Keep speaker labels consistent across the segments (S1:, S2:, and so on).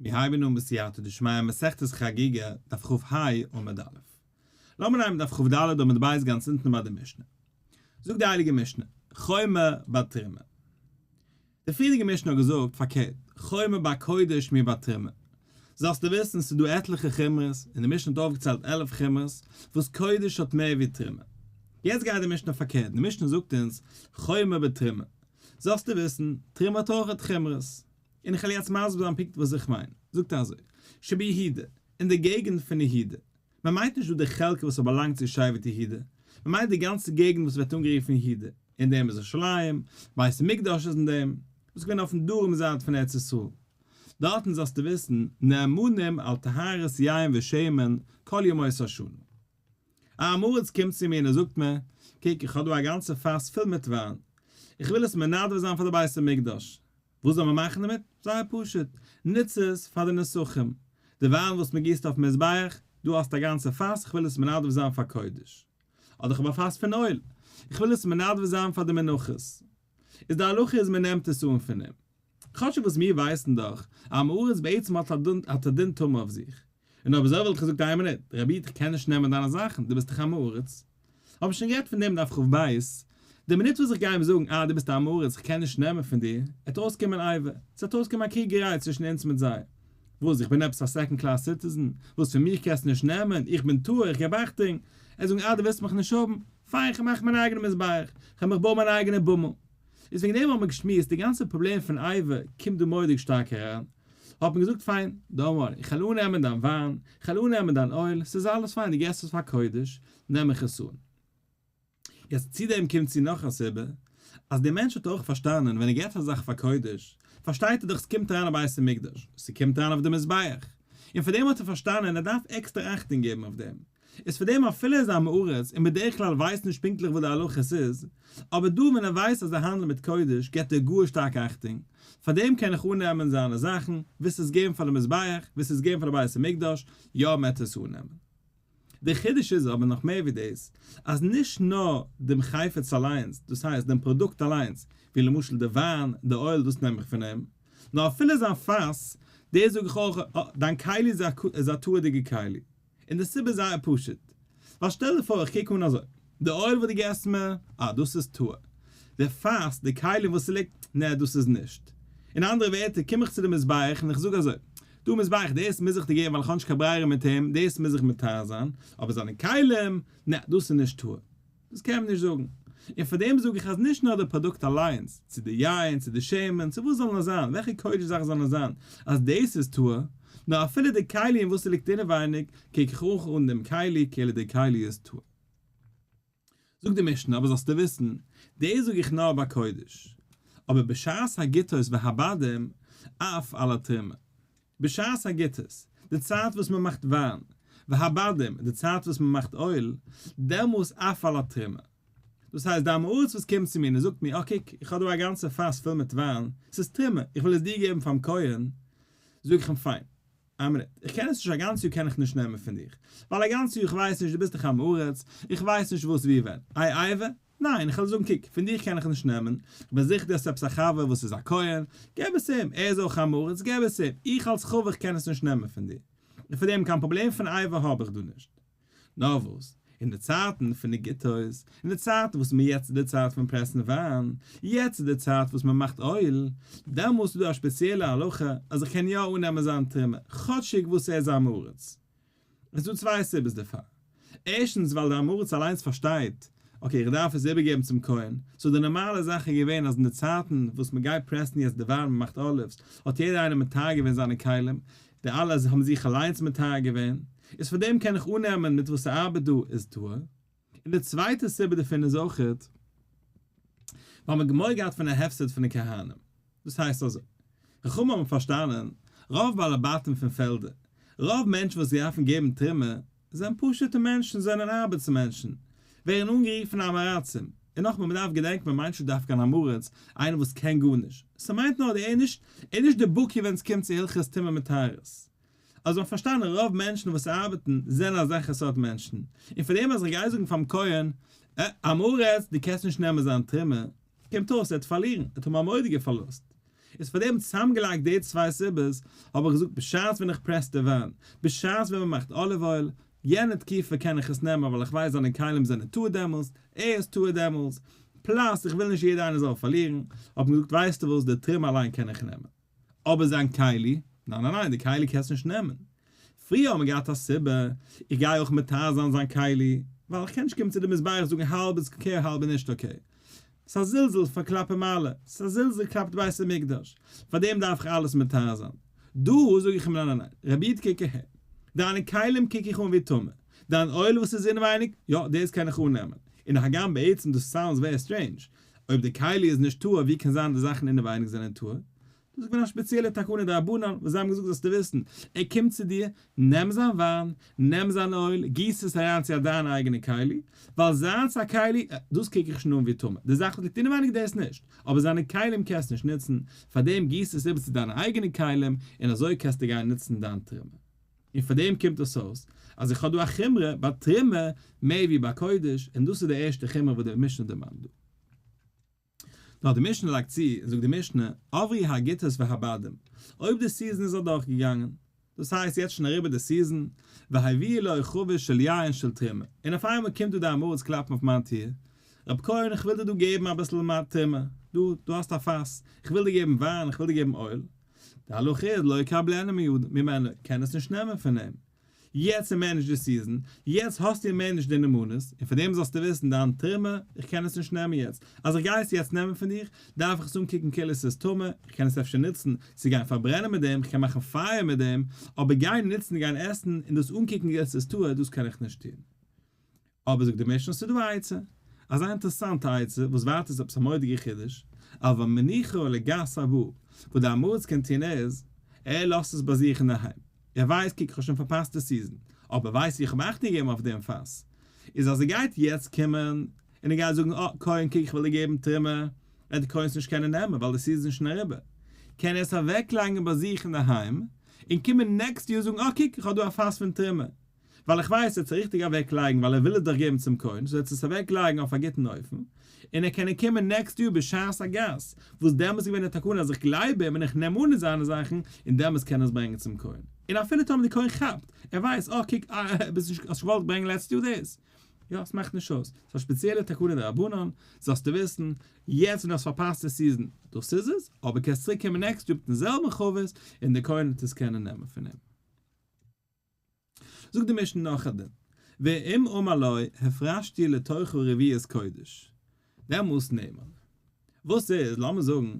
S1: מיר הייבן אן בסייעתא דשמיא מסכת חגיגה, דף כ"ה עמוד א'. לאמיר נעמען דף כ"ד עמוד ב' גאנץ אונטן ביי די משנה. זאגט די הייליגע משנה, חומר בתרומה. די פריערדיגע משנה האט געזאגט פארקערט, חומר בקודש מבתרומה. זאלסטו וויסן ס'איז דא עטליכע חומרות, און די משנה האט אויפגעציילט 11 חומרות, וואס קודש האט מער ווי תרומה. יעצט גייט די משנה פארקערט, די משנה זאגט אונז, חומר בתרומה. זאלסטו וויסן, תרומה האט אויך חומרות. און איך וועל יעצט מסביר זיין פונקט וואס איך מיין. זאגט ער אזוי, שביהודה, אין די געגנט פון יהודה, מען מיינט נישט דא די חלקה וואס האט באלאנגט צו שבט יהודה, מען מיינט די גאנצע געגנט וואס ווערט אנגערופן יהודה, אין דעם איז ירושלים, בית המקדש איז אין דעם, דאס איז געווען אויפן דרום זייט פון ארץ ישראל. דארטן זאלסטו וויסן, נאמנים על טהרת יין ושמן כל ימות השנה. א עם הארץ קומט צו מיר און ער זאגט מיר, קוק איך האב דא א גאנצע פאס פול מיט וויין, איך וויל עס מנדב זיין פאר די בית המקדש, וואס זאל מען מאכן דערמיט? זייער פשוט, נוץ עס פאר די נסכים, די וויין וואס מען גיסט אויפן מזבח, דא האסטו א גאנצע פאס, איך וויל עס מנדב זיין פאר קודש. אדער איך האב א פאס פון אויל, איך וויל עס מנדב זיין פאר די מנחות. איז די הלכה איז מען נעמט עס אן פון אים. כאטשיג וואס מיר ווייסן דאך אז עם הארץ בעצם האט א דין טומאה אויף זיך. און אויב אזוי וואלט איך געזאגט איין מינוט, רבי איד איך קען נישט נעמען דיינע זאכן, דו ביסט דאך עם הארץ. האב איך שוין גערעדט פון דעם דף כ"ב, די מינוט וואס איך גיי אים זאגן אה דו ביסט א עם הארץ איך קען נישט נעמען פון דיר, עט אויסקומען איבה, ס'עט אויסקומען א קריגעריי צווישן אונז מיט זיי. וואס, איך בין עפעס א second class citizen, וואס פון מיך קענסטו נישט נעמען, איך בין טהור, איך געב אכטונג. ער זאגן אה דו ווילסט מיך נישט האבן, פיין איך מאך מיין אייגענע מזבח, כ'וועל מיך בויען מיין אייגענע במה. איז וועגן דעם האט מען געשמועסט, די גאנצע פראבלעם פון איבה קומט דא מורא'דיג שטארק אריין, האט מען געזאגט פיין, don't worry, איך וועל אננעמען דיין וויין, איך וועל אננעמען דיין אויל, ס'איז אלעס פיין, דו געסט עס פאר קודש, נעם איך עס אן. יעצט צו דעם קומט צו נאך א סיבה, אז דער מענטש האט אויך פארשטאנען ווען ער געבט א זאך פאר קודש, פארשטייט ער דאך ס'קומט אריין אין בית המקדש, ס'קומט אריין אויף די מזבח, און פאר דעם האט ער פארשטאנען ער דארף עקסטער אכטונג געבן אויף דעם, איז פאר דעם אפילו ער איז עם הארץ און בדרך כלל ווייסט נישט פונקטליך וואס די הלכות איז, אבער דא ווען ער ווייסט אז ער האנדלט מיט קודש געבט ער גאר שטארק אכטונג, פאר דעם קען איך אננעמען זיינע זאכן, ווילסט עס געבן פאר די מזבח, ווילסט עס געבן פאר די בית המקדש, יא מען וועט עס אננעמען. דער חידוש איז אבער נאך מער ווי דאס, אז נישט נאר דעם חפץ אליינס, דאס הייסט דעם פראדוקט אליינס, ווי למשל די וויין, די אויל, דאס נעם איך פון אים, נאר אפילו זיין פאס, דאס זאג איך אויך, אה, דיין כלי איז א טהור'דיגע כלי. און די סיבה איז זייער פשוט, ווייל שטעל דיר פאר איך קוק אן אזוי, די אויל וואס דו געסט מיר, אה, דאס איז טהור. די פאס, די כלים וואס ס'ליגט, נע, דאס איז נישט. אין אנדערע ווערטער, קום איך צו די מזבח און איך זאג אזוי, דו מזבח, דאס מוז איך דיר געבן ווייל איך האב נישט קיין ברירה מיט אים, דאס מוז איך מטהר זיין, אבער זיינע כלים, נע, דאס איז נישט טהור. דאס קען מען נישט זאגן. און פאר דעם זאג איך אז נישט נאר די פראדוקט אליינס, צו די יין, צו די שמן, צו וואס זאל נאר זיין, וועלכע קודש זאך זאל נאר זיין, אז דאס איז טהור, נאר אפילו די כלי אין וואס ס'ליגט אינעווייניג, קוק איך אויך אן דעם כלי כאילו די כלי איז טהור. זאגט די משנה, אבער זאלסטו וויסן, דאס זאג איך נאר ביי קודש, אבער בשעת הגיתות והבדים, אף על התרומה. בשעת הגיתות, די צייט וואס מען מאכט וויין, והבדים, די צייט וואס מען מאכט אויל, דעמאלס אף על התרומה. דאס הייסט, די עם הארץ וואס קומט צו מיר און זאגט מיר, אה קוק, איך האב דא א גאנצע פאס פול מיט וויין, ס'איז תרומה, איך וויל עס דיר געבן פאר'ן כהן, זאג איך אים, פיין, איין מינוט, איך קען עס נישט א גאנץ יאר קען איך נישט נעמען פון דיך, ווייל א גאנץ יאר איך ווייס נישט, דו ביסט דאך עם הארץ, איך ווייס נישט וואס ווי ווען, איי אייווע? ניין, איך וועל זאגן קוק, פון דיך קען איך נישט נעמען, איך בין זיכער דו האסט עפעס א חבר וואס איז א כהן, געב עס אים, ער איז אויך עם הארץ, געב עס אים, איך אלס חבר קען עס נישט נעמען פון דיר, און פון דעם קיין פראבלעם פון אייווער האב איך דא נישט. נאר וואס, אין די צייטן פון די גיתות, אין די צייטן וואס מען יעצט איז די צייט פון פרעסן וויין, יעצט איז די צייט וואס מען מאכט אויל, דעמאלס איז דא א שפעציעלע הלכה אז איך קען יא אננעמען זיין תרומה, כאטשיג וואס ער איז עם הארץ. עס איז דא צוויי סיבות דערפאר. ערשטנס ווייל דער עם הארץ אליינס פארשטייט, okay איך דארף עס איבערגעבן צום כהן, so די נארמאלע זאך איז געווען אז אין די צייטן וואס מען גייט פרעסן יעצט די וויין מען מאכט olives האט יעדער איינער מטהר געווען זיינע כלים, די אלע האבן זיך אליינס מטהר געווען, איז פאר דעם קען איך אננעמען מיט וואס ס'ארבעט דא איז טהור. און די צווייטע סיבה דערפון איז אויכעט ווייל מ'האט מורא געהאט פון א הפסד פון די כהנים. דאס הייסט אזוי, חכמים האבן פארשטאנען, רוב בעלי בתים פון פעלדער, רוב מענטשן וואס דארפן געבן תרומה, זענען פשוט'ע מענטשן, זענען ארבעטס מענטשן, ווערן אנגערופן עם הארצים, און נאכמער מ'דארף געדענקן מ'מיינט נישט דווקא אן עם הארץ, איינער וואס קען גארנישט, ס'מיינט נאר ער איז נישט, ער איז נישט די בקי ווען ס'קומט צו הלכות טומאה מיט טהרות. אז מ'האט פארשטאנען רוב מענטשן וואס ארבעטן זענען אזעלכע סארט מענטשן, און פאר דעם אז איך גיי זאגן פאר'ן כהן, אה, עם הארץ, דו קענסט נישט נעמען זיין תרומה, קומט אויס ער וועט פארלירן, ער וועט האבן א מורא'דיגע פארלוסט. איז פאר דעם צוזאמגעלייגט די צוויי סיבות, האב איך געזאגט בשעת ווען איך פרעס די וויין, בשעת ווען מען מאכט olive oil, יענע תקופה קען איך עס נעמען ווייל איך ווייס זיינע כלים זענען טהור דעמאלס, ער איז טהור דעמאלס, plus איך וויל נישט יעדער איינער זאל פארלירן, האט מען געזאגט ווייסטו וואס די תרומה אליין קען איך נעמען. אבער זיין כלי? ניין ניין ניין די כלי קענסט נישט נעמען. פריער האט מען געהאט א סיבה, איך גיי אויך מטהר זיין זיין כלי, ווייל איך קען נישט קומען צו די מזבח זאגן האלב איז okay האלב איז נישט okay. ס'איז א זלזול פאר כלפי מעלה, ס'איז א זלזול כלפי די בית המקדש, פאר דעם דארף איך אלעס מטהר זיין. דא זאג איך אים ניין ניין ניין, רבי איד קוק אהער, דיינע כלים קוק איך אן ווי טמא, דיין oil וואס איז אינעווייניג, יא דאס קען איך אננעמען, און הגם בעצם דאס sounds very strange, אויב די כלי איז נישט טהור ווי קען זיין די זאכן אינעווייניג זענען טהור? דאס איז געווען א שפעציעלע תקנה דרבנן וואס זיי האבן געזאגט זאלסטו וויסן, ער קומט צו דיר, נעם זיין וויין, נעם זיין oil, גיס עס אריין צו א דיין אייגענע כלי, ווייל זיינס א כלי, דאס קוק איך שוין אן ווי טמא, די זאך וואס ליגט אינעווייניג דאס נישט, אבער זיינע כלים קענסטו נישט נוצן, פארדעם גיס עס איבער צו דיינע אייגענע כלים, און אזוי קענסטו גיין נוצן דיין תרומה. און פארדעם קומט עס אויס אז איך האב דא א חומרא ביי תרומה מער ווי ביי קודש, און דאס איז די ערשטע חומרא וואס די משנה דערמאנט דא. נאר די משנה לייגט צו, זאגט די משנה, עברו הגיתות והבדים, אויב די season איז אדורך געגאנגען, דאס הייסט יעצט שוין אריבער די season, והביאו לו חבית של יין של תרומה, און אויף איינמאל קומט דא די עם הארץ קלאפן אויף מיין טיר, רב כהן איך וויל דיר דא געבן אביסל תרומה, דא, דא האסטו א פאס, איך וויל דיר געבן וויין, איך וויל דיר געבן oil, די הלכה איז לא יקבלנו ממנו, קען עס נישט נעמען פון אים. יעצט איז מער נישט די season, יעצט האסטו מער נישט די נאמנות, און פאר דעם זאלסטו וויסן דיין תרומה, איך קען עס נישט נעמען יעצט, אז איך גיי עס יעצט נעמען פון דיך, דארף איך עס אנקוקן כאילו עס איז טמא, איך קען עס אפשר נוצן צו גיין פארברענען מיט דעם, איך קען מאכן פייער מיט דעם, אבער גיין נוצן גיין עסן און דאס אנקוקן כאילו עס איז טהור, דאס קען איך נישט טון. אבער זאגט די משנה ס'איז דא א עצה, אזא אינטערעסאנטע עצה וואס ווייטער איז עפעס א מורא'דיגע חידוש, אבל מניחו לגת הבא, וואס די עם הארץ קען טון איז, ער לאזט עס ביי זיך אינדערהיים, ער ווייסט קוק איך האב שוין פארפאסט די season, אבער ווייסט איך האב אכטונג געגעבן אויף דעם פאס, איז אז ער גייט יעצט קומען און ער גייט זאגן אה כהן קוק איך וויל דיר געבן תרומה, וועט די כהן עס נישט קענען נעמען ווייל די season איז שוין אריבער, קען ער עס אוועקלייגן ביי זיך אינדערהיים, און קומען next יאר זאגן אה קוק איך האב דא א פאס פון תרומה, ווייל איך ווייס ער וועט עס ריכטיג אוועק לייגן ווייל ער וויל עס דאך געבן צום כהן, so ער וועט עס אוועק לייגן אויף א גוטן אופן, און ער קען קומען next יאר בשעת הגת, וואס דעמאלס איז געווען די תקנה אז איך גלייב אים און איך נעם אן אין זיינע זאכן, און דעמאלס קען ער עס ברענגען צום כהן. און אפילו טאמער די כהן כאפט, ער ווייסט, אה קוק אה ביסט נישט האסט געוואלט ברענגען לעצטע יאר דאס. יא עס מאכט נישט אויס, ס'איז א שפעציעלע תקנה דרבנן, זאלסטו וויסן, יעצט ווען דו האסט פארפאסט די season, דאס איז עס, אבער קענסט צוריק קומען next יאר מיטן זעלבן חבית, און די כהן וועט עס קענען נעמען פון אים. זאגט די משנה נאך א דין, ואם אמר לו הפרשתי לתוכו רביעית קודש, דעמאלס נאמן. וואס איז, לאמיר זאגן,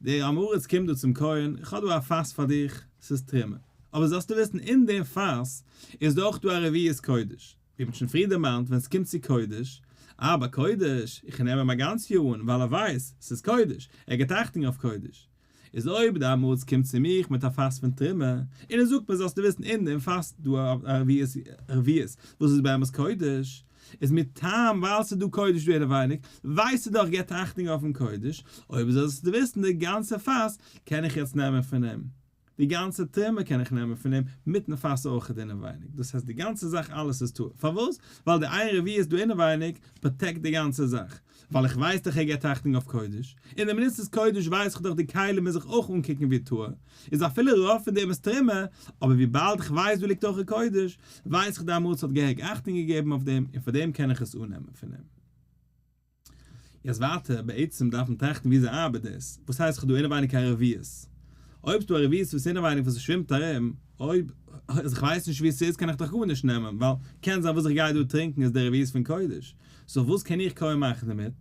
S1: דער עם הארץ קומט דא צום כהן, איך האב דא א פאס פאר דיך, ס'איז תרומה. אבער זאלסטו וויסן, אין דעם פאס איז דא אויך דא א רביעית קודש. ווי מ'האט שוין פריער דערמאנט, ווען ס'קומט צו קודש, אה, ביי קודש, איך נעם אים א גאנץ יאר אן, ווייל ער ווייסט, ס'איז קודש, ער גיבט אכטונג אויף קודש. איז אויב די עם הארץ קומט צו מיך מיט א פאס פון תרומה, און ער זאגט מיר זאלסטו וויסן אין דעם פאס דא א רביעית וואס איז באמת קודש, איז מטעם ווייל ס'איז דא קודש דא אינעווייניג, ווייסטו דאך געבט אכטונג אויפן קודש, אויב אזוי זאלסטו וויסן די גאנצע פאס קען איך יעצט נעמען פון אים, די גאנצע תרומה קען איך נעמען פון אים, מיטן פאס אויכעט אינעווייניג, דאס הייסט די גאנצע זאך אלעס איז טהור, פארוואס? ווייל די איין רביעית דא אינעווייניג protect די גאנצע זאך, ווייל איך ווייס דאך ער געבט אכטונג אויף קודש, און די מינוט ס'איז קודש ווייס איך דאך די כלים מוז איך אויך אנקוקן ווי טהור, איז אפילו רוב פון דעם איז תרומה, אבער וויבאלד איך ווייס דא ליגט אויך קודש, ווייס איך די עם הארץ האט געהעריג אכטונג געגעבן אויף דעם און פאר דעם קען איך עס אננעמען פון אים. יעצט ווייטער, בעצם דארף מען טראכטן וויאזוי ארבעט דאס, וואס הייסט איך האב דא אינעווייניג א רביעית? אויב ס'דא א רביעית וואס אינעווייניג וואס ס'שווימט ארום, אויב אז איך ווייס נישט ווי ס'איז קען איך דאך גארנישט נעמען, ווייל קען זיין וואס איך גיי דא טרינקען איז די רביעית פון קודש, so וואס קען איך קוים מאכן דערמיט?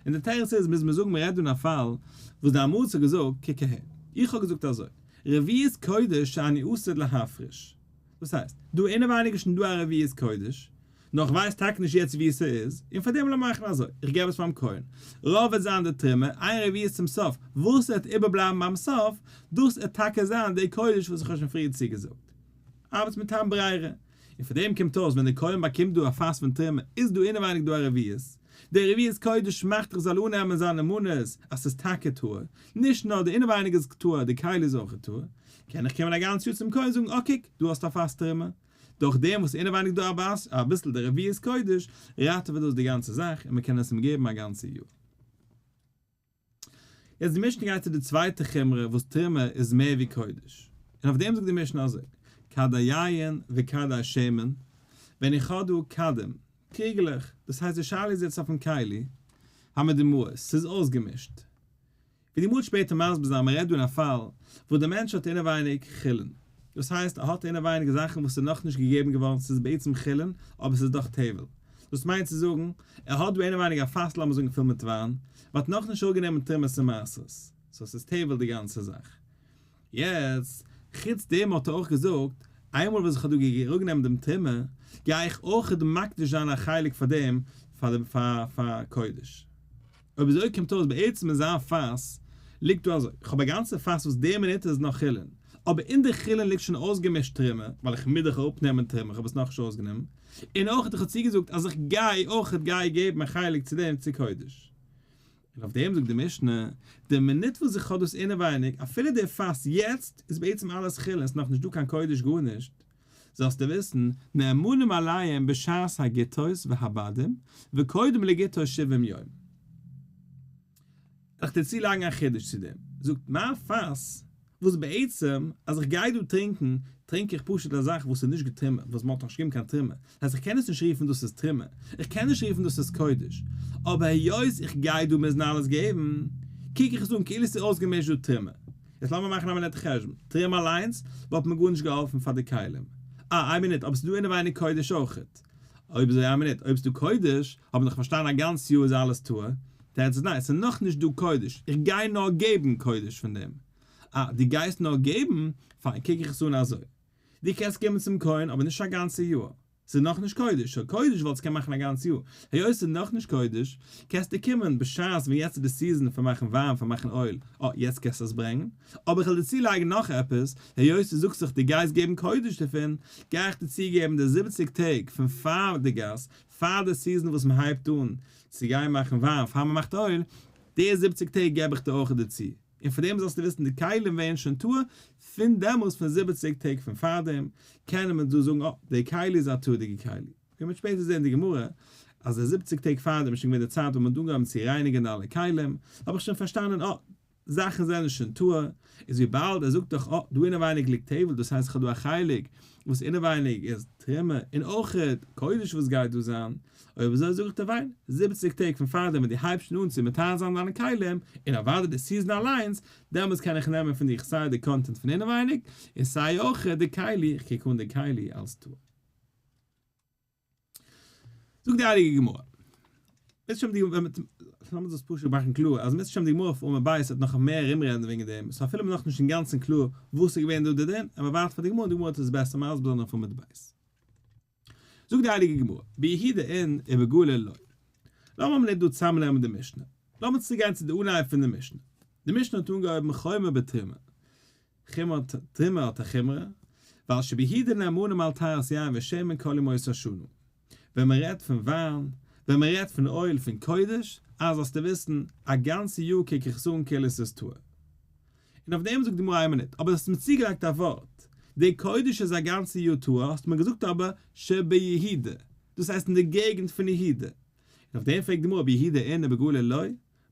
S1: און די תירוץ איז, מוז מען זאגן מ'רעדט דא אין א פאל וואס די עם הארץ האט געזאגט, קוק אהער, איך האב געזאגט אזוי, רביעית קודש שאני עתיד להפריש, דאס הייסט, דא אינעווייניג איז שוין דא א רביעית קודש, נאר איך ווייס טאקע נישט יעצט וואו ס'איז, און פארדעם לאמיר מאכן אזוי, איך געב עס פאר'ן כהן, רוב וועט זיין די תרומה, איין רביעית צום סוף, וואס וועט איבערבלייבן ביים סוף, דאס וועט טאקע זיין די קודש וואס איך האב שוין פריער צוגעזאגט. ארבעט מטעם ברירה. און פאר דעם קומט אויס ווען דער כהן באקומט דא א פאס פון תרומה איז דא אינעווייניג דא א רביעית, די רביעית קודש מאכט איך זאל אננעמען זיין נאמנות אז ס'איז טאקע טהור, נישט נאר די אינעווייניג איז טהור די כלי איז אויך טהור, קען איך קומען א גאנץ יאר צום כהן זאגן אה קוק דא האסטו א פאס תרומה, דורך דעם וואס אינעווייניג דא אביסל די רביעית קודש ראטעוועט דאס די גאנצע זאך און מ'קען עס אים געבן א גאנצע יאר. יעצט די משנה גייט צו די צווייטע חומרא וואס תרומה איז מער ווי קודש, און אויף דעם זאגט די משנה אזוי, כדי יין וכדי שמן, ווען איך האב דא כדים, קריגלעך, דאס הייסט די שאלה איז יעצט אויפן כלי המדומעות, ס'איז אויסגעמישט. ווי די גמרא וועט שפעטער מסביר זיין, מ'רעדט דא אין א פאל וואס דער מענטש האט אינעווייניג חולין, דאס הייסט ער האט אינעווייניג זאכן וואס איז נאכנישט געגעבן געווארן, ס'איז בעצם חולין אבער ס'איז דאך טבל, דאס מיינט צו זאגן ער האט דא אינעווייניג א פאס לאמיר זאגן פול מיט וויין, מ'האט נאכנישט אראפגענומען תרומות און מעשרות, סאו ס'איז טבל די גאנצע זאך. יעצט, חוץ דעם האט ער אויך געזאגט, איינמאל וואס איך האב דא אראפגענומען דעם תרומה, גיי איך אויך מקדיש זיין א חלק פאר דעם, פאר פאר קודש. אויב אזוי קומט אויס בעצם אין זיין פאס ליגט דא אזוי, איך האב א גאנצע פאס וואס די מינוט איז נאך חולין, אבער אין די חולין ליגט שוין אויסגעמישט תרומה, ווייל איך מוז דאך אראפנעמען תרומה, איך האב עס נאכנישט ארויסגענומען, און אויך איך האב צוגעזאגט אז איך גיי אויך גיי געבן א חלק צו דעם צו קודש. און אויף דעם זאגט די משנה, די מינוט וואס איך האב דאס אינעווייניג, אפילו די פאס יעצט איז בעצם אלעס חולין, עס איז נאכנישט דא קיין קודש גארנישט, זאלסטו וויסן, נאמנים עליהם בשעת הגיתות והבדים, וקודם לגיתות שבעים יום. וועל איך דיר צולייגן א חידוש צו דעם. זאגט מיין פאס, וואס בעצם אז איך גיי דא טרינקען, טרינק איך פשוט א זאך וואס איז נישט געטרימעט, וואס מען האט נאך נישט געגעבן קיין תרומה, דאס הייסט איך קען עס נישט רופן דאס איז תרומה, איך קען נישט רופן דאס איז קודש, אבער היות איך גיי דא מוזן אלעס געבן, קוק איך עס אן כאילו עס איז אויסגעמישט דא תרומה. יעצט לאמיר מאכן א מינוט חשבון, תרומה אליינס וואלט מיר גארנישט געהאלפן פאר די כלים, אה איין מינוט אבער ס'איז דא אינעווייניג קודש אויכעט, אויב אזוי איין מינוט, אויב ס'איז דא קודש האט מען דאך פארשטאנען א גאנץ יאר איז אלעס טהור, תירוץ איז ניין ס'איז נאכנישט דא קודש, איך גיי נאר געבן קודש פון דעם, אה דו גייסט נאר געבן, פיין קוק איך עס אן אזוי, דו קענסט קומען צום כהן אבער נישט א גאנצע יאר, ס'איז נאכנישט קודש, סאו קודש וואלטסט קען מאכן א גאנץ יאר, היות ס'איז נאכנישט קודש, קענסטו קומען בשעת ווען יעצט איז די season פון מאכן וויין פון מאכן אויל, אה יעצט קענסטו עס ברענגן, אבער איך וועל דיר צולייגן נאך עפעס, היות דו זאגסט זיך דו גייסט געבן קודש דערפון, גיי איך דיר צוגעבן די זיבעציג טעג פון פאר די גאס, פאר די season וואס מ'הייבט אן צו גיין מאכן וויין פאר מ'מאכט אויל, די זיבעציג טעג געב איך דיר אויך דערצו. און פאר דעם זאלסטו וויסן די כלים ווערן שוין טהור פון דעמאלס פון זיבעציג טעג פון פארדעם קענען מיר דא זאגן אה די כלי איז א טהור'דיגע כלי, ווי מ'וועט שפעטער זען אין די גמרא אז די זיבעציג טעג פארדעם איז שוין געווען די צייט ווען מ'האט אנגעהויבן צו רייניגען אלע כלים, האב איך שוין פארשטאנען אה זאכן זענען שוין טהור, איז וויבאלד ער זאגט דאך אה דא אינעווייניג ליגט טבל דאס הייסט איך האב דא א חלק וואס אינעווייניג איז תרומה און אויכעט קודש וואס גייט דא זיין, אויב אזוי זאג איך דיר וויין, זיבעציג טעג פון פארדעם ווען דו הייבסט שוין אן צו מטהר זיין דיינע כלים, און אוודאי די season אליינס, דעמאלטס קען איך נעמען פון דיך סיי די content פון אינעווייניג, און סיי אויך די כלי, איך קוק אן די כלי אלס טהור. זאגט די הייליגע גמרא, לאמיר דאס פשוט מאכן קלאר, אז מירצעשעם די גמרא אויף עמוד ב' וועט נאך מער ארומרעדן וועגן דעם, סאו אפילו מ'איז נאכנישט אינגאנצן קלאר וואס איז געווען דא די דין, און מ'ווארט פאר די גמרא, די גמרא וועט עס בעסער מסביר זיין אויף עמוד ב'. זאגט די הייליגע גמרא, ביהודה אין ובגליל לא. לאמיר מינוט דא צוזאמנעמען די משנה. לאמיר צוריק גיין צו די אנהייב פון די משנה. די משנה האט אנגעהויבן חומר בתרומה. חומר תרומה האט א חומרא, ווייל שביהודה נאמנים על טהרת יין ושמן כל ימות השנה. ווען מען רעדט פון וויין, ווען מען רעדט פון אויל פון קודש, אז זאלסטו וויסן, א גאנצע יאר קוק איך עס אן כאילו עס איז טהור. און אויף דעם זאגט די גמרא איין מינוט, אבער האסט מיר צוגעלייגט א ווארט, די קודש איז א גאנצע יאר טהור, האסט מיר געזאגט אבער שביהודה, דאס הייסט אין די געגנט פון יהודה, און אויף דעם פרעגט די גמרא ביהודה אין ובגליל לא,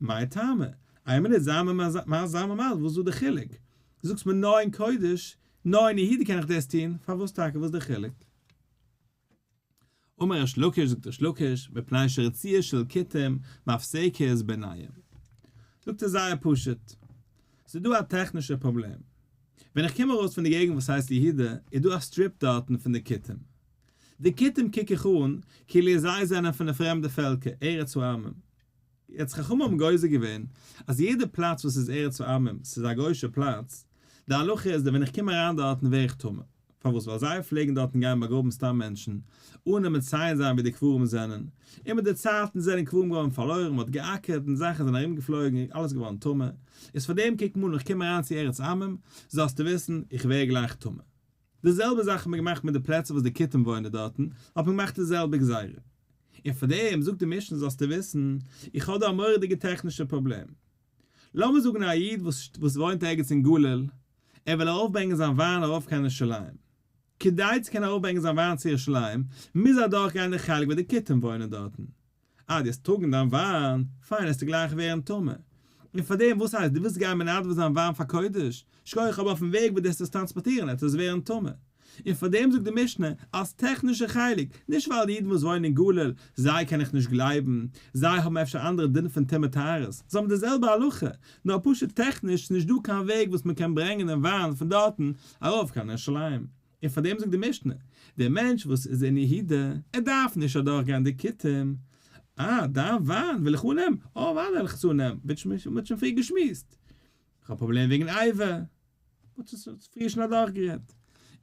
S1: מאי טעמא, איין מינוט זיי מיר מסביר וואס איז דא די חילוק, דו זאגסט מיר נאר אין קודש, נאר אין יהודה קען איך דאס טון, פארוואס טאקע וואס איז די חילוק? אמר ריש לקיש, זאגט ריש לקיש, מפני שרצועה של כותים מפסקת ביניהם. זאגט ער זייער פשוט, ס'איז דא א טעכנישער פראבלעם, ווען איך קום ארויס פון די געגנט וואס הייסט יהודה, איז דא א strip דארטן פון די כותים. די כותים קוק איך אן כאילו זיי זענען פון די פרעמדע פעלקער, ארץ העמים. יעצט חכמים האבן גוזר געווען אז יעדע פלאץ וואס איז ארץ העמים, ס'איז א גוי'שע פלאץ, די הלכה איז ווען איך קום אריין דארטן ווער איך טמא. פארוואס? ווייל זיי פלעגן דארטן גיין באגראבן סתם מענטשן, אנעם מציין זיין ווי די קברים זענען, און מיט די צייטן זענען קברים געווארן פארלוירן, מ'האט געאקערט און זאכן זענען ארומגעפלויגן און אלעס געווארן טמא, איז פאר דעם קוק מאל איך קום אריין צו ארץ עמים, זאלסטו וויסן, איך ווער גלייך טמא. די זעלבע זאך האט מען געמאכט מיט די פלעצער וואס די כותים וואוינען דארטן, האט מען געמאכט די זעלבע גזירה. און פאר דעם זאגט די משנה זאלסטו וויסן, איך האב דא א מורא'דיגע טעכנישע פראבלעם. לאמיר זאגן א איד וואס וואוינט ערגעץ אין גליל, ער וויל ארויפברענגען זיין וויין ארויף קיין ירושלים. כדי צו קענען ארויפברענגען זיין וויין צו ירושלים, מוז ער אדורכגיין די חלק וואו די כותים וואוינען דארטן. אה, דו וועסט טראגן דיין וויין, פיין, וועסטו גלייך ווערן טמא. און פאר דעם וואס הייסט דו ווילסט גיין מנדב זיין וויין פאר קודש, שכוח אבער אויפן וועג וואס דו עסט עס טראנספארטירן עט עס ווערן טמא. און פאר דעם זאגט די משנה אלס טעכנישע חלק, נישט ווייל די אידן וואס וואוינען אין גליל, זיי קען איך נישט גלייבן, זיי האבן אפשר אנדערע דין פון טומאה טהרות, זיי האבן די זעלבע הלכה, נאר פשוט טעכניש ס'נישט דא קיין וועג וואס מ'קען ברענגען דעם וויין פון דארטן ארויף קיין ירושלים. און פאר דעם זאגט די משנה, דער מענטש וואס איז אין יהודה, ער דארף נישט אדורך גיין די כותים, אה, דיין וויין וויל איך אננעמען, אה, אוודאי וועל איך עס אננעמען, מ'האט שוין פריער געשמועסט, איך האב פראבלעם וועגן עבר, מ'האט עס פריער שוין אדורך גערעדט,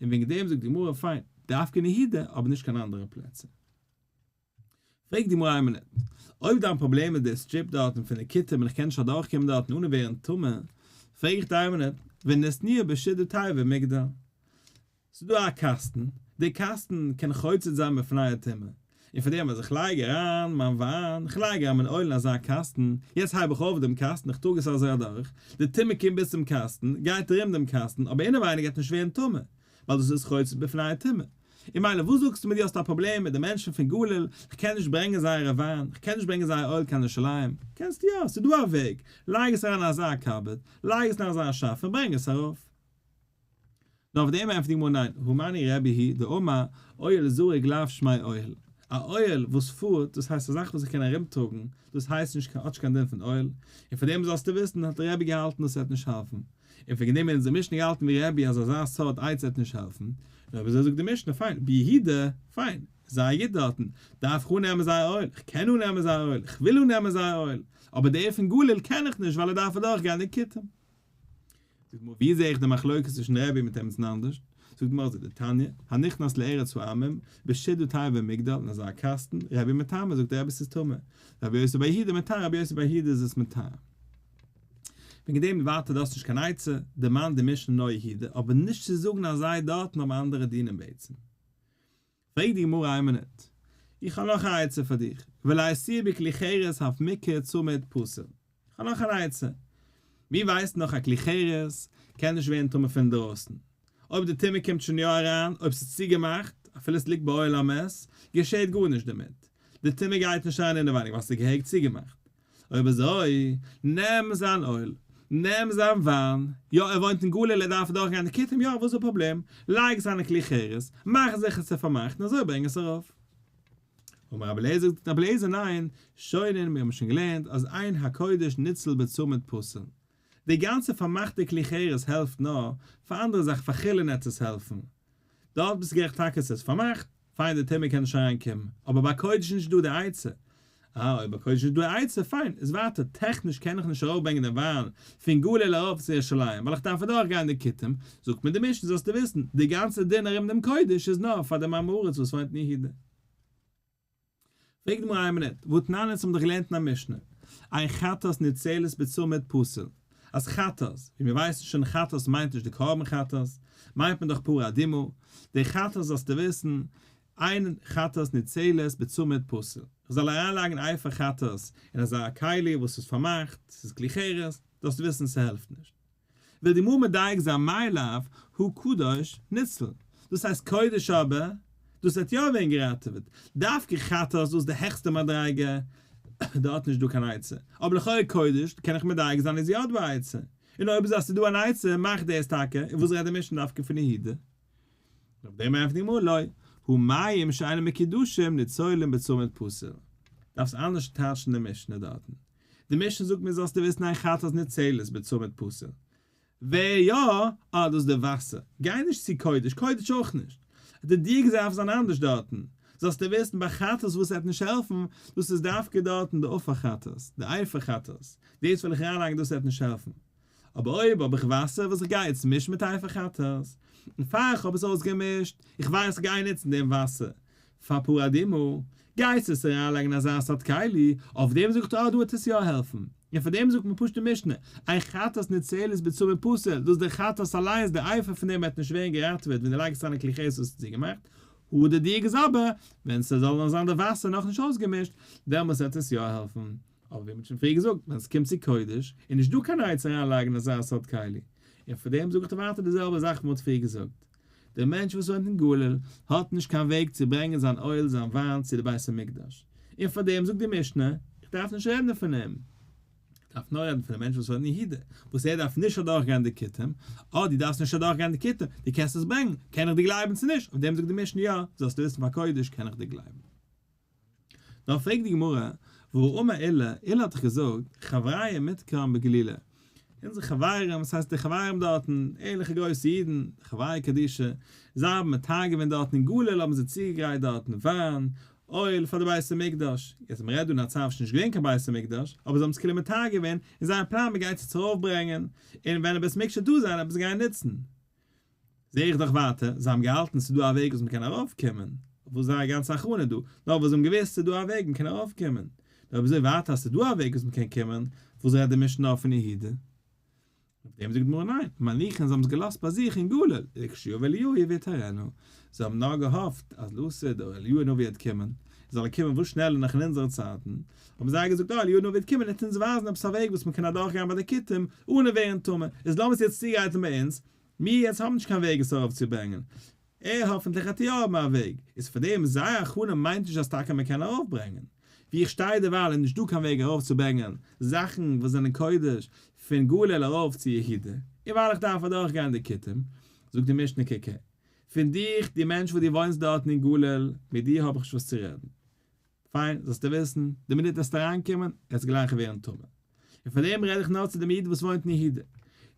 S1: און וועגן דעם זאגט די גמרא, פיין, דווקא אין יהודה, אבער נישט קיין אנדערע פלעצער. פרעגט די גמרא איין מינוט, אויב דיין פראבלעם איז די strip דארטן פון די כותים און איך קען נישט אדורכקומען דארטן אנע ווערן טמא, פרעג איך דיר איין מינוט, וניתנוהו בשידה תיבה ומגדל. ס'איז דא א קאסטן, די קאסטן קען חוצץ זיין בפני הטומאה, און פאר דעם אז איך לייג אריין מיין וויין, איך לייג אריין מיין אויל אין אזא קאסטן, יעצט הייב איך אויף דעם קאסטן, איך טראג עס אזוי אדורך, די טומאה קומט ביז צום קאסטן, גייט ארום דעם קאסטן, אבער אינעווייניג גייט נישט ווערן טמא, ווייל דאס איז חוצץ בפני הטומאה. און מילא וואס זאגסטו מיר דו האסט א פראבלעם מיט די מענטשן פון גליל, איך קען נישט ברענגען זייערע וויין, איך קען נישט ברענגען זייער אויל קיין ירושלים, קענסט יא, ס'איז דא א וועג, לייג עס אריין אין אזא cupboard, לייג עס אין אזא שאף און ברענג עס ארויף. נאר אויף דעם ענטפערט די גמרא ניין, הא מני רבי היא דאמר אוהל זרוק לאו שמיה אוהל, א אוהל וואס פארט, דאס הייסט א זאך וואס איך קען ארומטראגן, דאס הייסט נישט האט נישט קיין דין פון אוהל, און פאר דעם זאלסטו וויסן האט רבי געהאלטן דאס וועט נישט העלפן, און וועגן דעם האט אונזער משנה געהאלטן ווי רבי אז אזא סארט עצה וועט נישט העלפן, נאר אויב אזוי זאגט די משנה, פיין, ביהודה, פיין, זייער גוט דארטן, דארף איך אננעמען זייער אויל, איך קען אננעמען זייער אויל, איך וויל אננעמען זייער אויל, אבער דער פון גליל קען איך נישט ווייל ער דארף אדורך גיין די כותים. זאגט די גמרא, ווי זע איך די מחלוקת צווישן רבי מיט עמיצן אנדערש? זאגט די גמרא אזוי, דתניא, הנכנס לארץ העמים, בשידה תיבה ומגדל, אין אזא קאסטן, רבי מטמא, זאגט רבי ס'איז טמא, רבי יוסי בר יהודה מטהר, רבי יוסי בר יהודה איז עס מטהר. וועגן דעם ווייטער דו האסט נישט קיין עצה, דערמאנט די משנה נאר יהודה, אבער נישט צו זאגן אז זיי דארטן האבן אנדערע דינים בעצם. פרעגט די גמרא איין מינוט, איך האב נאך א עצה פאר דיך, וליתוהו בכלי חרס אף מוקי צמיד פסיל. איך האב נאך אן עצה. מיר ווייסן דאך א כלי חרס קען נישט ווערן טמא פון דרויסן. אויב די טומאה קומט שוין יא אריין, אויב ס'איז צוגעמאכט, אפילו ס'ליגט באוהל המת, געשעהט גארנישט דערמיט. די טומאה גייט נישט אריין אינעווייניג ווייל ס'איז געהעריג צוגעמאכט. אויב אזוי, נעם זיין אויל, נעם זיין וויין, יא ער וואוינט אין גליל ער דארף אדורך גיין די כותים, יא וואס איז די פראבלעם, לייג עס אריין אין כלי חרס, מאך זיכער ס'איז פארמאכט און אזוי ברענג עס ארויף. אמר רבי אליעזר, זאגט רבי אליעזר ניין, שונין מיר האבן שוין געלערנט אז אין הקודש ניצל בצמיד פסול. די גאנצע פארמאכטע כלי חרס העלפט נאר פאר אנדערע זאכן פאר חולין עט עס העלפן. דארט ביסטו גערעכט טאקע ס'איז פארמאכט, פיין די טומאה קען נישט אריין קומען, אבער ביי קודש איז נישט דא די עצה. אה אויב ביי קודש איז נישט דא די עצה, פיין, איז ווייטער, טעכניש קען איך נישט ארויף ברענגען דעם וויין פון גליל ארויף צו ירושלים ווייל איך דארף אדורך גיין די כותים, זאגט מיר די משנה זאלסטו וויסן, די גאנצע דין ארום דעם קודש איז נאר פאר דעם עם הארץ וואס וואוינט אין יהודה. פרעגט די גמרא איין מינוט, והתנן אונז האבן דאך געלערנט אין א משנה, אין חטאת ניצלת בצמיד פסול, אז חטאת, ווי מיר ווייסן שוין חטאת מיינט נישט די קרבן חטאת, מיינט מען דאך פרה אדומה, די חטאת זאלסטו וויסן, אין חטאת ניצלת בצמיד פסול, איך זאל אריינלייגן אפר חטאת אין אזא כלי וואס איז פארמאכט, ס'איז כלי חרס, זאלסטו וויסן ס'העלפט נישט. וויל די גמרא מדייק זיין מאי לאו הא קדוש ניצל, דאס הייסט קודש אבער דאס וועט יא ווערן געראטעוועט, דווקא חטאת דאס איז די העכסטע מדריגה, דארט נישט דא קיין עצה, אבער לכאורה קודש קען איך מדייק זיין איז יא דא א עצה, און אויב איז אז ס'איז דא אן עצה מאך דאס טאקע, און וואס רעדט די משנה דווקא פון יהודה? אויף דעם ענטפערט די גמרא לא, הא מים שאינם מקודשים ניצולים בצמיד פסול, דארפסט אנדערש טייטשן די משנה דארטן, די משנה זאגט מיר זאלסטו וויסן אין חטאת ניצלת בצמיד פסול. ווער יא? אה דאס איז די וואסער. גיי נישט צו קודש, קודש אויך נישט. די דיוק דארף זיין אנדערש דארטן. זאלסטו וויסן ביי חטאת וואס עט נישט העלפן, דאס איז דווקא דארטן די עפר חטאת, די אפר חטאת. דאס וועל איך אריינלייגן דאס עט נישט העלפן. אבער אויב האב איך וואסער וואס איך גיי יעצט מישן מיט אפר חטאת, און פאר איך האב עס אויסגעמישט, איך ווייס איך גיי נוצן דעם וואסער פאר פרה אדומה, גייסט עס אריינלייגן אין אזא סארט כלי, אויף דעם זאגט ער דא וועט עס יא העלפן, און פאר דעם זאגט מען פשוט אין משנה, אין חטאת ניצלת בצמיד פסול, דאס דער חטאת אליינס דער אפר פון דעם וועט נישט ווערן געראטעוועט ווען דו לייגסט אריין אין כלי חרס וואס איז צוגעמאכט, הא די דיוק איז אבער, ווען ס'זאל נאר זיין די וואסער נאכנישט אויסגעמישט, דעמאלס וועט עס יא העלפן. אבער ווי מ'האט שוין פריער געזאגט, ווען ס'קומט צו קודש, איז נישט דא קיין עצה אריינלייגן אזא סארט כלי, און פאר דעם זאג איך דיר ווייטער די זעלבע זאך וואס מ'האט פריער געזאגט. דער מענטש וואס וואוינט אין גליל האט נישט קיין וועג צו ברענגען זיין אויל זיין וויין צו די בית המקדש, און פאר דעם זאגט די משנה, איך דארף נישט רעדן פון אים. דארף נאר רעדן פון א מענטש וואס וואוינט אין יהודה, וואס ער דארף נישט אדורכגיין די כותים, אה דו דארפסט נישט אדורכגיין די כותים, דו קענסט עס ברענגען, קען איך דיר גלייבן צו נישט, אויף דעם זאגט די משנה יא, זאלסטו וויסן פאר קודש קען איך דיר גלייבן. נאר פרעגט די גמרא, והא אמר עולא, עולא האט דאך געזאגט, חבריא מדכרן בגלילא, אונזערע חברים, וואס הייסט די חברים דארטן, ערליכע גרויסע אידן, די חבריא קדישא, זיי האבן מטהר געווען דארטן אין גליל האבן זיי צוגעגרייט דארטן וויין, אויל, פאר די בית המקדש, יעצט מען רעדט דא אין א צייט וואס נישט געווען קיין בית המקדש, אבער זיי האבן עס כאילו מטהר געווען, און זייער פלאן מען גייט עס ארויף ברענגען, און ווען די בית המקדש וועט דא זיין וועט מען עס גיין נוצן. זעה איך דאך ווייטער, זיי האבן געהאלטן ס'איז דא א וועג וואס מ'קען ארויפקומען, וואס איז זייער גאנצע הכנה דא, נאר וואס זיי האבן געוואוסט ס'איז דא א וועג מ'קען ארויפקומען. נאר אויב אזוי ווייטער אז ס'איז דא א וועג וואס מ'קען קומען, וואס רעדט די משנה נאר פון יהודה? אויף דעם זאגט די גמרא ניין, מניחין זיי האבן עס געלאזט ביי זיך אין גליל, לכשיבא אליהו ויטהרנה, זיי האבן נאר געהאפט אז לעתיד אויב אליהו הנביא וועט קומען, זאל ער קומען וואס שנעלער נאך אין אונזערע צייטן, האבן זיי געזאגט אה אליהו הנביא וועט קומען און אונז ווייזן עפעס א וועג וואס מ'קען אדורכגיין ביי די כותים אנע ווערן טמא, איז לאמיר עס יעצט צוגרייטן ביי אונז, מיר יעצט האבן נישט קיין וועג עס ארויפצוברענגען, ער האפענטליך וועט יא האבן א וועג, איז פאר דעם זייער הכנה מיינט נישט אז טאקע מ'קען ארויפברענגען, ווי איך שטיי דערווייל איז נישט דא קיין וועג ארויפצוברענגען זאכן וואס זענען קודש פון גליל ארויף צו יהודה, און ווייל איך דארף אדורכגיין די כותים, זאגט די משנה קוק הער, פון דיך, דו מענטש וואס דו וואוינסט דארטן אין גליל, מיט דיר האב איך נישט וואס צו רעדן. פיין, זאלסטו וויסן, די מינוט וועסטו אריינקומען, וועסטו גלייך ווערן טמא. און פאר דעם רעד איך נאר צו דעם איד וואס וואוינט אין יהודה.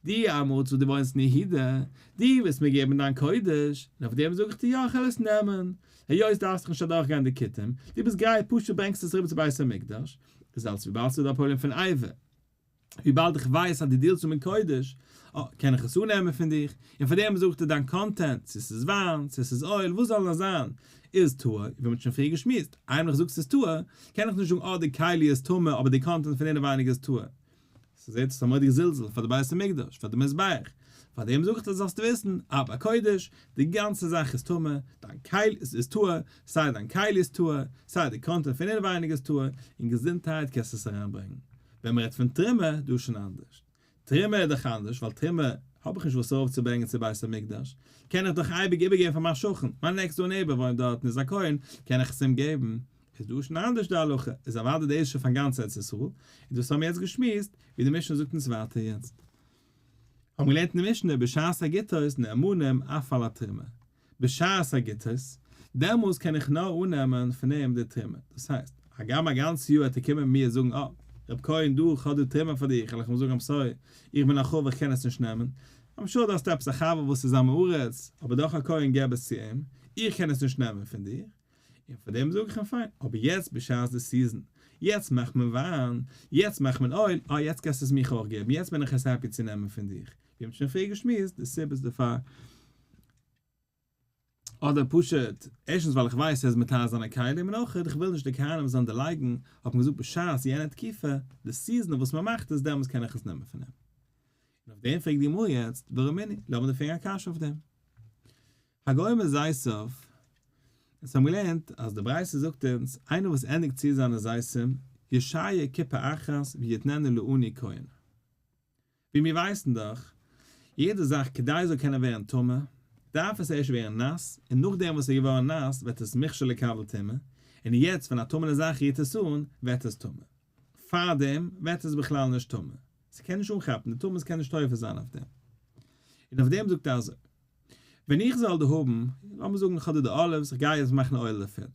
S1: דו עם הארץ וואס דו וואוינסט אין יהודה, דו וועסט מיר געבן דיין קודש, און אויף דעם זאג איך דיר יא, איך וועל עס נעמען. היות דארפסט דיך נישט אדורכגיין די כותים, דו ביסט גרייט, פשוט ברענגסט עס אריבער צו בית המקדש, איז אלץ וויבאלד ס'איז דא א פראבלעם פון עיבור. וויבאלד איך ווייס אז דו deal סט מיט קודש, אה, קען איך עס אננעמען פון דיך, און פאר דעם זאגט ער דיין content, צו ס'איז וויין, צו ס'איז אויל, וואס זאל נאר זיין, איז טהור, ווי מ'האט שוין פריער געשמועסט, איינמאל איך זאג ס'איז טהור, קען איך נישט זאגן אה די כלי איז טמא אבער די content פון אינעווייניג איז טהור. ס'זעט אויס א מורא'דיגע זלזול פאר די בית המקדש, פאר די מזבח. פאר דעם זאג איך דיר זאלסטו וויסן, אה ביי קודש, די גאנצע זאך איז טמא, דיין כלי איז טהור, סיי דיין כלי איז טהור, סיי די content פון אינעווייניג איז טהור, און געזונטהייט קענסטו עס אריינברענגען. ווען מען רעדט פון תרומה, דא איז שוין אנדערש. תרומה איז דאך אנדערש, ווייל תרומה האב איך נישט וואס ארויפצוברענגען צו בית המקדש, קען איך דאך אייביג איבערגעבן פאר מיין שכן, מיין next door neighbor וואוינט דארט און איז א כהן, קען איך עס אים געבן. איז דא שוין אנדערש די הלכה, איז אוודאי דאס שוין פאר גאנץ ארץ ישראל, און דאס האבן מיר יעצט געשמועסט, ווי די משנה זאגט אונז ווייטער יעצט. האבן געלערנט אין די משנה בשעת הגיתות נאמנים אף על התרומה. בשעת הגיתות, דעמאלס קען איך נאר אננעמען פון אים די תרומה. דאס הייסט, הגם א גאנץ יאר וועט ער קומען מיר זאגן, אה, רב כהן דא, איך האב דא תרומה פאר דיך, וועל איך אים זאגן, I'm sorry, איך בין א חבר, איך קען עס נישט נעמען. I'm sure דו האסט עפעס א חבר וואס איז עם הארץ, אבער דאך א כהן געב עס צו אים, איך קען עס נישט נעמען פון דיר. און פאר דעם זאג איך אים פיין, אבער יעצט בשעת די season, יעצט מאכט מען וויין, יעצט מאכט מען אויל, אה יעצט קענסטו עס מיך אויך געבן, יעצט בין איך עס happy צו נעמען פון דיך. ווי מ'האט שוין פריער געשמועסט, די סיבות דערפאר. אדער פשוט, ערשטנס ווייל איך ווייס ער איז מטהר זיינע כלים, און אויך איך וויל נישט די כהנים זאלן דערלייגן, האט מען געזאגט בשעת יענע תקופה, די season וואס מען מאכט עס, דעמאלס קען איך עס נעמען פון אים. און אויף דעם פרעגט די גמרא יעצט, ורמינהי, לאמיר דיר פרעגן א קשיא אויף דעם. הגומר זיתיו, אונז האבן געלערנט אז די ברייתא זאגט אונז, איינער וואס ענדיגט צו זיינע זיתים, ישייר כיפה אחת ויתננה לעני כהן. ווי מיר ווייסן דאך, יעדע זאך כדי עס זאל קענען ווערן טמא, דארף עס ערשט ווערן נאס, און נאכדעם וואס עס איז געווארן נאס ווערט עס מוכשר לקבל טומאה, און יעצט ווען א טמא'נע זאך רירט עס אן, ווערט עס טמא. פארדעם ווערט עס בכלל נישט טמא. ס'קען נישט אנכאפן, די טומאה קען נישט תופס זיין אויף דעם. און אויף דעם זאגט ער אזוי, ווען איך זאל דא האבן, לאמיר זאגן איך האב דא די olives, איך גיי יעצט מאכן אויל דערפון.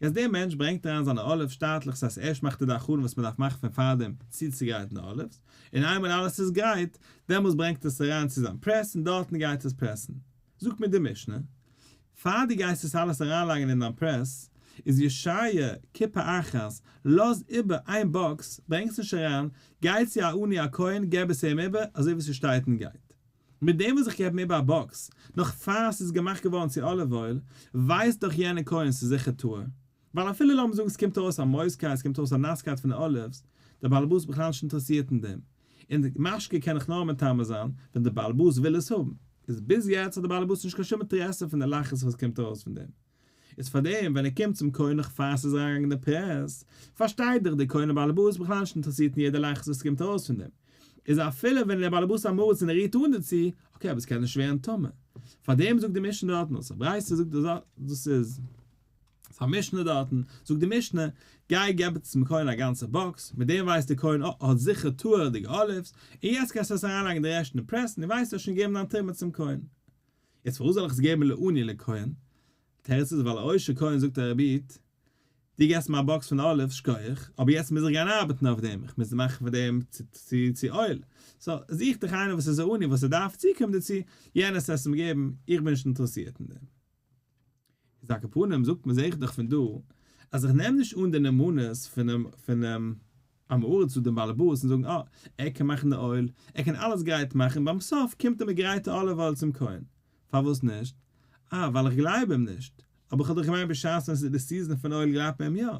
S1: יעצט דער מענטש ברענגט אריין זיינע olives שטאטליך ס'הייסט ערשט מאכט ער די הכנה וואס מ'דארף מאכן פון פארדעם צוצוגרייטן די olives, און איינמאל אלעס איז גרייט, דעמאלס ברענגט ער עס אריין צו זיין press און דארטן גייט עס פרעסן. זאגט מיר די משנה, פאר דו גייסט עס אלעס אריינלייגן אין דיין press, איז ישייר כיפה אחת, לאז איבער איין box, ברענג עס נישט אריין, גיי צו א עני א כהן געב עס אים איבער אזוי ווי ס'שטייט און גייט. מיט דעם וואס איך געב אים איבער א box, נאך פאר ס'איז געמאכט געווארן צו olive oil, ווייסט דאך יענער כהן ס'איז זיכער טהור. ווייל אפילו לאמיר זאגן ס'קומט ארויס א מויזקייט, ס'קומט ארויס א נאסקייט פון די olives, דער באלעבאס איז בכלל נישט אינטערעסירט אין דעם. און די משקה קען איך נאר מטמא זיין ווען דער באלעבאס וויל עס האבן. איז ביז יעצט האט דער באלעבאס נישט קיין שום אינטערעסע פון די לחות וואס קומט ארויס פון דעם. איז פארדעם ווען ער קומט צום כהן נאך פאר ס'איז אריינגעגאנגען אין די press, פארשטייט דאך דער כהן באלעבאס בכלל נישט אינטערעסירט אין יעדע לחות וואס קומט ארויס פון דעם. איז אפילו ווען דער באלעבאס עם הארץ און ער רירט אן דערצו, okay אבער עס קען נישט ווערן טמא. פארדעם זאגט די משנה דארטן וואס א ברייתא זאגט דאס איז. ס'איז א משנה דארטן, זאגט די משנה, גיי געב צום כהן א גאנצע באקס, מיט דעם ווייסט די כהן אה, ער האט זיכער טהור'דיגע olives, און יעצט קענסטו עס אריינלייגן די רעשט אין פרעס און דו ווייסט האסט שוין געגעבן דיין תרומה צום כהן. יעצט פארוואס זאל איך עס געבן לעני לכהן? תירוץ איז ווייל א עושר כהן זאגט א רבי איד, דו געבסט מיר א באקס פון olives, שכוח, אבער יעצט מוז איך גיין ארבעטן אויף דעם, איך מוז מאכן פון דעם צו אויל, so זוך דיך איינער וואס איז א עני וואס ער דארף צוקומען דערצו, יענער זאל עס אים געבן, איך בין נישט אינטערעסירט אין דעם. איז על כל פנים זאגט מען זעה איך דאך פון דא אז איך נעם נישט אן די נאמנות פונעם פונעם עם הארץ צו דעם באלעבאס און זאגן אה ער קען מאכן די אויל, ער קען אלעס גרייט מאכן, ביים סוף קומט ער מיט גרייטע olive oil צום כהן. פארוואס נישט? אה ווייל איך גלייב אים נישט. אבער איך האב דאך געמיינט בשעת ווען ס'איז די season פון אויל גלייבט מען אים יא.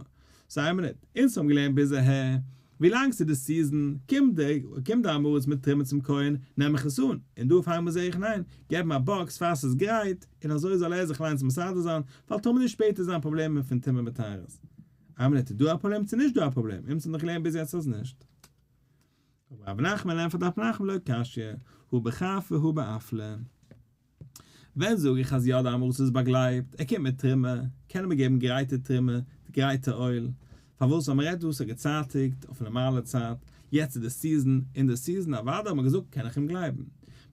S1: so איין מינוט, אונז האבן געלערנט ביז אהער, ווילאנג ס'איז די season, קומט די קומט די עם הארץ מיט תרומה צום כהן, נעם איך עס אן, און דא אויף איינמאל זעה איך ניין, געב אים א באקס פאר ס'איז גרייט, און אזוי זאל ער זיך אליינס מסדר זיין, ווייל טאמער נישט שפעטער זיין פראבלעמען פון טומאה מיט טהרות. איין מינוט, איז דא א פראבלעם צו נישט דא א פראבלעם? אונז האבן דאך געלערנט ביז יעצט אז נישט. אבער רב נחמן ענטפערט רב נחמן לא קשיא, הא בחפא הא באפלא. ווען זאג איך אז יא די עם הארץ איז באגלייבט, ער קומט מיט תרומה, קען ער מיר געבן גרייטע תרומה, גרייטע אויל, פארוואס ווייל מ'רעדט דא ס'האט געצייטיגט אויף נארמאלע צייט, יעצט איז די season, אין די season אוודאי האט מען געזאגט קען איך אים גלייבן,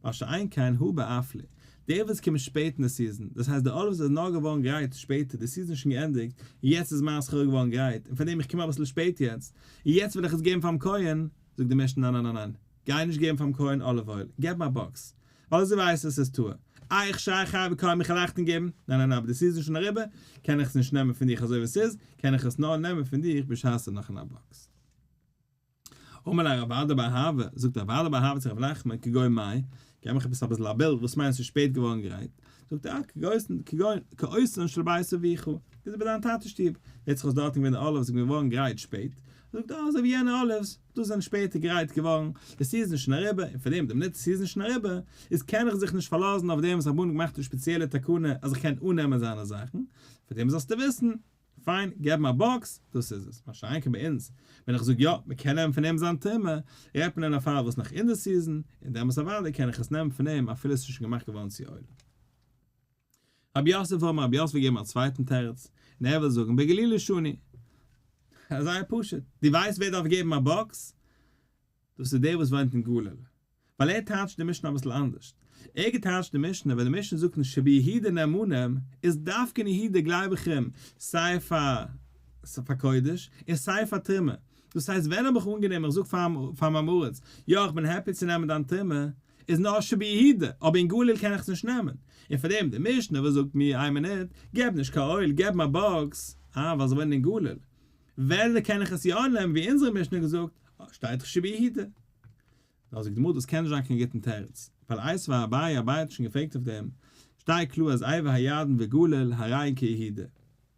S1: מה שאין כן הא באפלא, דער וואס קומט שפעט אין די season, דאס הייסט די olives איז נאר געווארן גרייט שפעטער, די season איז שוין געענדיגט, און יעצט איז מיין סחורה געווארן גרייט, און פארדעם איך קום אביסל שפעט יעצט, און יעצט וויל איך עס געבן פאר'ן כהן, זאגט די משנה ניין ניין ניין ניין, גיי נישט געבן פאר'ן כהן olive oil, געב אים א באקס, ווייל אזוי ווייסט עס איז טהור. איי איך שריי חי וקיים איך וועל אכטונג געבן, ניין ניין ניין אבער די season איז שוין אריבער, קען איך עס נישט נעמען פון דיך אזוי ווי עס איז, קען איך עס נאר נעמען פון דיך בשעת עס איז נאך אין א באקס. אמר ליה רב אדא בר אהבה, זאגט רב אדא בר אהבה צו רב נחמן, כגון מאי, געב מיך עפעס אביסל א בילד, וואס מיינט עס איז שפעט געווארן גרייט? זאגט ער, כגון כעושן של בית אביך, אזוי ביי דיין טאטע'ס שטוב, הערט זיך אויס דארטן געווען די olives זענען געווארן גרייט שפעט, זאגט ער, אזוי ווי יענע olives, דאס זענען שפעטער גרייט געווארן, די season איז שוין אריבער, און פאר דעם די מינוט די season איז שוין אריבער, איז קען איך זיך נישט פארלאזן אויף דעם וואס רבנן געמאכט די שפעציעלע תקנה אז איך קען אננעמען זיינע זאכן, פאר דעם זאלסטו וויסן, פיין, געב אים א באקס, דאס איז עס. מה שאין כן ביי אונז, ווען איך זאג יא, מען קען נעמען פון אים זיין תרומה, רעדט מען אין א פאל וואס נאך אין די season, און דעמאלס אוודאי קען איך עס נעמען פון אים אפילו עס איז שוין געמאכט געווארן צו אויל. רב יוסף אמר רב יוסף געגעבן א צווייטן תירוץ, און ער וויל זאגן בגלילה שני. זייער פשוט, דו ווייסט ווער דארף געבן א באקס? דאס איז דער וואס וואוינט אין גליל. ווייל ער טייטשט די משנה אביסל אנדערש. ער געטייטשט די משנה, ווען די משנה זאגט שביהודה נאמנים, איז דווקא אין יהודה גלייב איך אים סיי פאר פאר קודש און סיי פאר תרומה. דאס הייסט ווען האב איך אנגענומען איך זאג פאר מיין הארץ, יא איך בין happy צו נעמען דיין תרומה, איז נאר שביהודה, אבער אין גליל קען איך עס נישט נעמען. און פאר דעם די משנה וואס זאגט מיר איין מינוט, געב נישט קיין אויל, געב אים א באקס, אה ווייל זיי וואוינען אין גליל. ווען קען איך עס יא נעמען ווי אונזערע משנה געזאגט, שטייט דאך שביהודה. נאר זאגט די גמרא דאס קען נישט זיין קיין גוטן תירוץ, ווייל איתיביה אביי, אביי האט שוין געפרעגט אויף דעם, שטייט קלאר אז עבר הירדן וגליל הרי הן כיהודה,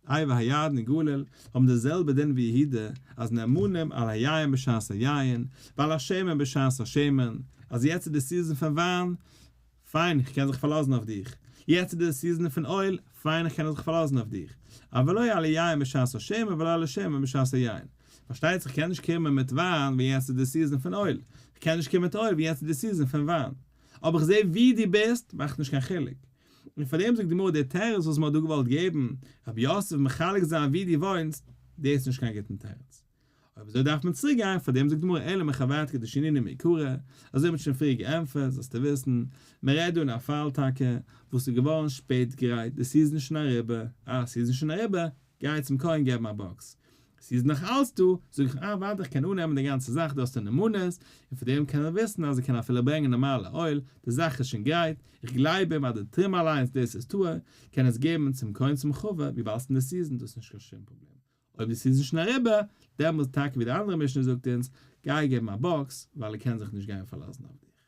S1: עבר הירדן און גליל האבן די זעלבע דין ווי יהודה, אז נאמנים על היין בשעת היין, ועל השמן בשעת השמן, אז יעצט איז די season פון וויין, פיין איך קען זיך פארלאזן אויף דיך, יעצט איז די season פון אויל, פיין איך קען זיך פארלאזן אויף דיך, אבל לא על היין בשעת השמן ולא על השמן בשעת היין. פארשטייט זיך איך קען נישט קומען מיט וויין ווען יעצט איז די season פון אויל, איך קען נישט קומען מיט אויל ווען יעצט איז די season פון וויין. אבער איך זע ווי דו ביסט, מאכט נישט קיין חילוק. און פאר דעם זאגט די גמרא די תירוץ וואס מען האט דא געוואלט געבן, רב יוסף מחלק זיין ווי דו וואוינסט, דאס איז נישט קיין גוטן תירוץ. אויב אזוי דארף מען צוריק גיין, פאר דעם זאגט די גמרא אלא מחוורתא כדשנינהו מעיקרא, אזוי האט מען שוין פריער געענטפערט, זאלסטו וויסן, מען רעדט דא אין א פאל טאקע וואס איז געווארן שפעט גרייט, די season איז שוין אריבער, אה season איז שוין אריבער, גיי צום כהן געבן א באקס, ס'איז נאך אלץ דא, זאג איך אה ווארט איך קען אננעמען די גאנצע זאך דו האסט א נאמנות, און פון דעם קען ער וויסן אז ער קען אפילו ברענגען נארמאלע אויל, די זאך איז שוין גרייט, איך גלייב אים אז די תרומה אליינס דאס איז טהור, קען עס געבן צום כהן צום חבר, וויבאלד ס'איז אין די season דאס איז נישט קיין שום פראבלעם, אויב די season איז שוין אריבער, דעמאלס טאקע ווי די אנדערע משנה זאגט אונז, גיי געבן א באקס, ווייל ער קען זיך נישט גיין פארלאזן אויף דיך.